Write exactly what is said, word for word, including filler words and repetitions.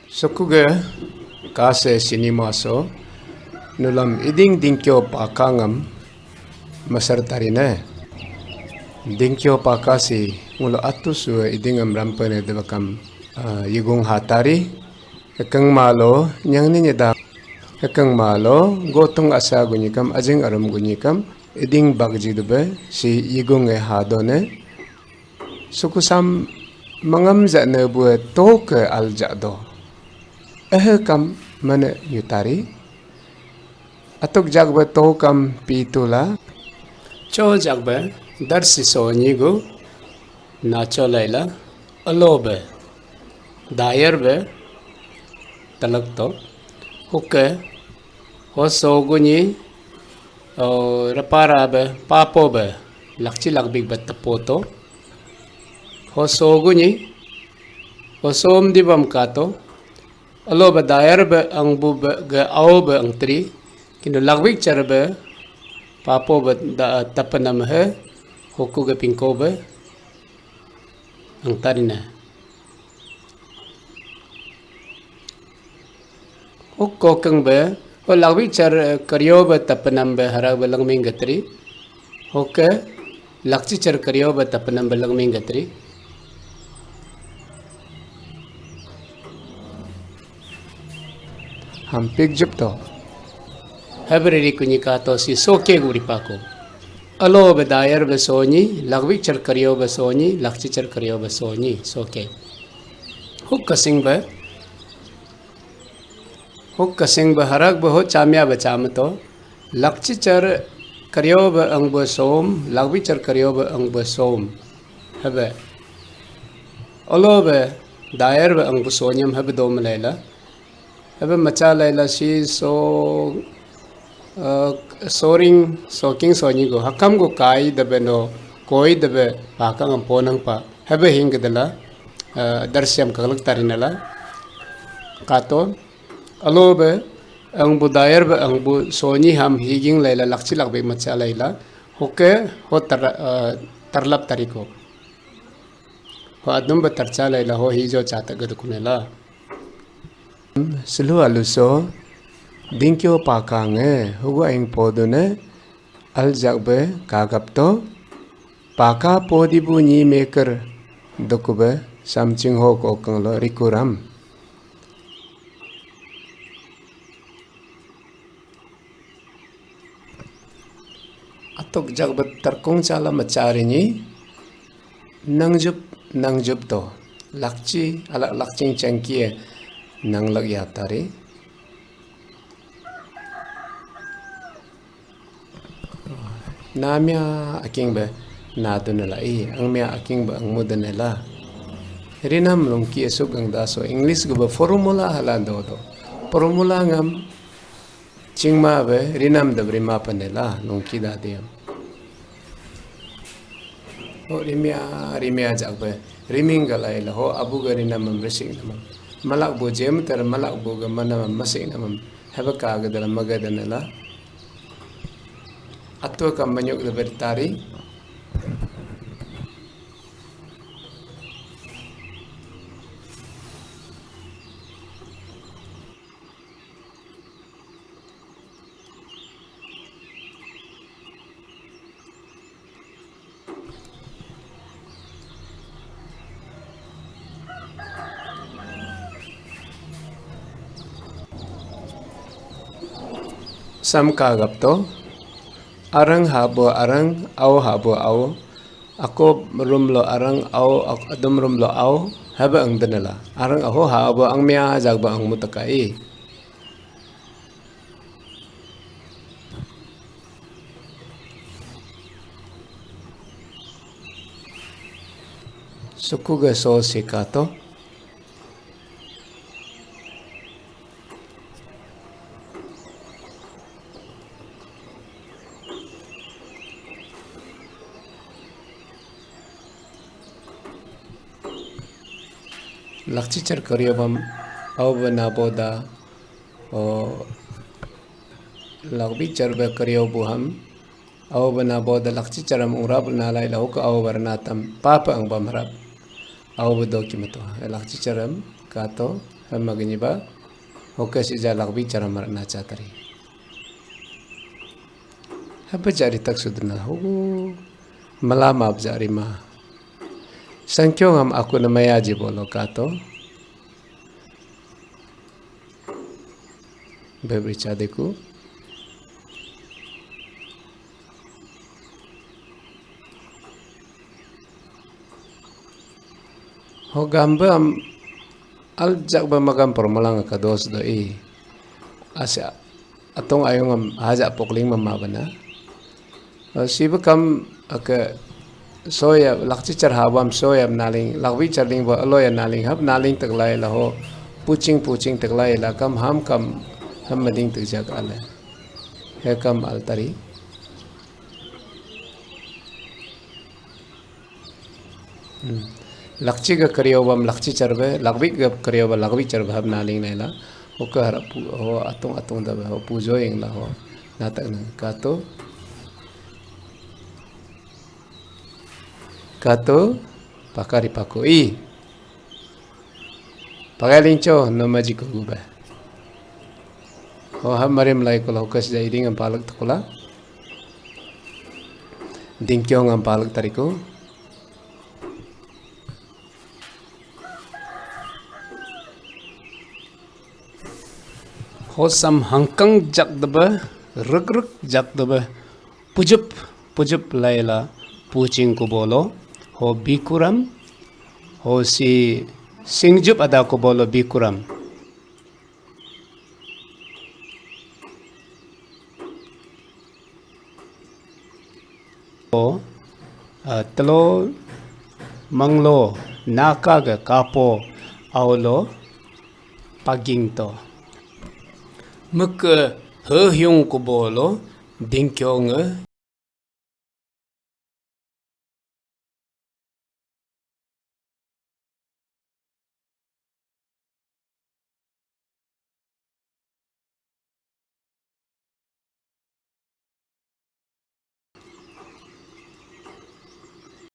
Sukuge kase sinima so nulam iding dingkyo pakangam masar tarine. Dingkyo paka si ngulo atu su idingam rampene debakam, ah, yigung hatari. Ekeng malo nyang ni nyeda. Ekeng malo gotung asa gunyikam, ajing arum gunyikam, iding bagji debe si yigung e hadone. Sukusam mangam ja ne bue to ke al ja do. Ehe kam mane yutari. Atuk jak be to kam pi tula. Cho jak be dar si so nyi gu. Na cho laila. Alo be. Dayar be. Talak to. Huke. Ho so gu nyi. O, rapara be, papo be, lakchi lakbik be tapo to. Ho so gu nyi, ho som dibam ka to. Alo be dayar be, angbu be, ge ao be, angtri. Kinu lakbik char be, papo be, da, tapanam he, hoku ge pingko be, angtarina. Huk kokeng be, ho lakbik char, eh, karyo be tapanam be harak be langming gatri. Hoke lakchi char karyo be tapanam be langming gatri. Hampik jup to. Hebri ri kunyi ka to si soke guri pako. Alo be dayar be sonyi, lakbik char karyo be sonyi, lakchi char karyo be sonyi, soke. Huk kasing be, huk kasing be harak be ho chamya be chamato. Lakchi char karyo be ang be som, lakbik char karyo be ang be som. Hebe. Alo be dayar be ang be sonyam hebe dom laila. Hebe macha laila si so, ah, soring, soking sonyi go. Hakam go kai debe no, koi debe pakang am ponang pa. Hebe hing gedela, ah, darsiam kaglak tarinala. Kato, alo be, ang bu dayar be, ang bu sonyi ham higing laila, lakchi lakbe macha laila. Hoke, ho tar-, ah, tarlap tariko. Ho adum be tarcha laila, ho hijo chata gedukunela. Selu aluso, dingkyo paka nge, hugu aing podune, aljak be kagap to, paka podi bu nyi meker, doku be samching ho kokang lo rikuram. Atuk jak bet terkung chala machari ni, nangjup, nangjup to. Lakchi, alak lakching changkie, nanglak yatari. Namia aking be, nadunela i, angmia aking be, angmudunela. Rinam lungki esuk ang daso, English gube formula hala dodo. Formula ngam, Chingma be rinam dab rima pane la, nungki da diam. Ho rimia, rimia jak be, riming galai la, ho abu ga rinam mam rising namam. Malak bu jem ter, malak bu ga manam masing namam. Heba ka ga dala maga dana la. Atwa ka manyuk da bertari. Sam kagap to, arang habo arang, au habo au, ako rum lo arang, au ak-, adum rum lo au, haba ang denela. Arang aho habo ang mia jagba ang mutakai. Suku ga so sikato. Lakchichar karyobam au ba nabo da, o, lakbichar ba karyobu ham, au ba nabo da lakchicharam ungrab nalai la huk au ba ranatam papa ang bam harap. Au ba doki mato. Lakchicharam kato. Hama gini ba, hoke sija lakbi cara mar na chatari. Hapa jari tak sudna, hugu, mala map jari ma. Sangkyong am aku namaya ji bolo kato. Bebri chadeku. Ho gamba am aljak ba magam permalang ka dos do i. Asa atong ayung am haja pokling mama bana. Eh, siba kam ake soya lakchi char habam soya naling, lakbi charling ba aloya naling, hab naling taklai la ho, puching puching taklai la kam ham kam ham mading takjak ale. He kam altari. Hmm. Lakchi ga kariyo bam lakchi charbe, lakbi ga kariyo ba lakbi charbe hab naling naila. Oka harap pu, ho atung atung da ho pujo ing la ho. Natak nang kato. Kato pakari pako i. Pakai lingcho no maji ko gube. Ho ham marim lai kula hokas ja iding am palak tukula. Dingkyong am palak tariku. Hosam hangkang jak deba, rek rek jak deba, pujup pujup laila puching kubolo, ho bikuram, ho si singjup ada kubolo bikuram. O, ah, telo manglo naka ga kapo aulo paging to. Meke hehyung kubolo dingkyong